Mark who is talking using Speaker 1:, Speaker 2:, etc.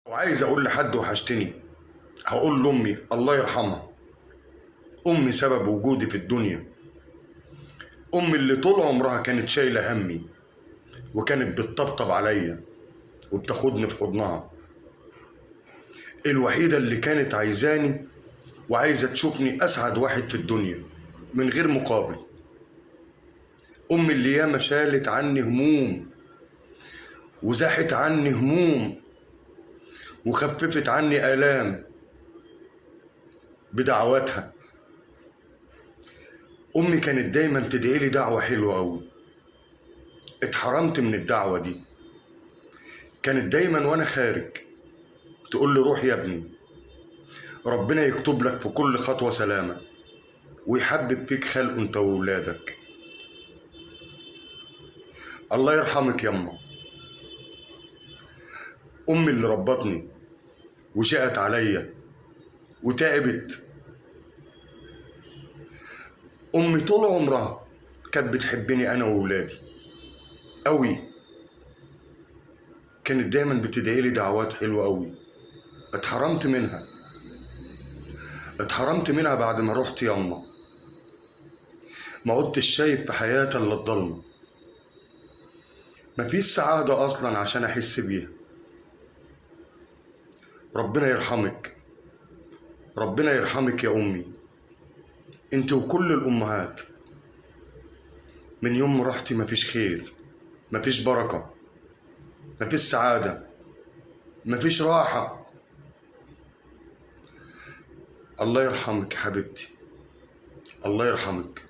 Speaker 1: وعايز اقول لحد وحشتني، هقول لامي الله يرحمها. امي سبب وجودي في الدنيا، امي اللي طول عمرها كانت شايله همي وكانت بتطبطب عليا وبتاخدني في حضنها، الوحيدة اللي كانت عايزاني وعايزه تشوفني اسعد واحد في الدنيا من غير مقابل. امي اللي ياما شالت عني هموم وزاحت عني هموم وخففت عني آلام بدعواتها. أمي كانت دايما تدعي لي دعوة حلوة أوي، اتحرمت من الدعوة دي. كانت دايما وأنا خارج تقول لي روح يا ابني، ربنا يكتب لك في كل خطوة سلامة ويحبب فيك خلقه انت وولادك. الله يرحمك يما. أمي اللي ربتني وشقت عليا وتعبت. أمي طول عمرها كانت بتحبني أنا وولادي أوي، كانت دايما بتدعي لي دعوات حلوة أوي. اتحرمت منها، اتحرمت منها بعد ما رحت يما. ما عدتش شايف في حياتي إلا الضلمة، مفيش سعادة أصلا عشان أحس بيها. ربنا يرحمك، ربنا يرحمك يا أمي، انت وكل الأمهات. من يوم ما رحتي مفيش خير، مفيش بركة، مفيش سعادة، مفيش راحة. الله يرحمك يا حبيبتي، الله يرحمك.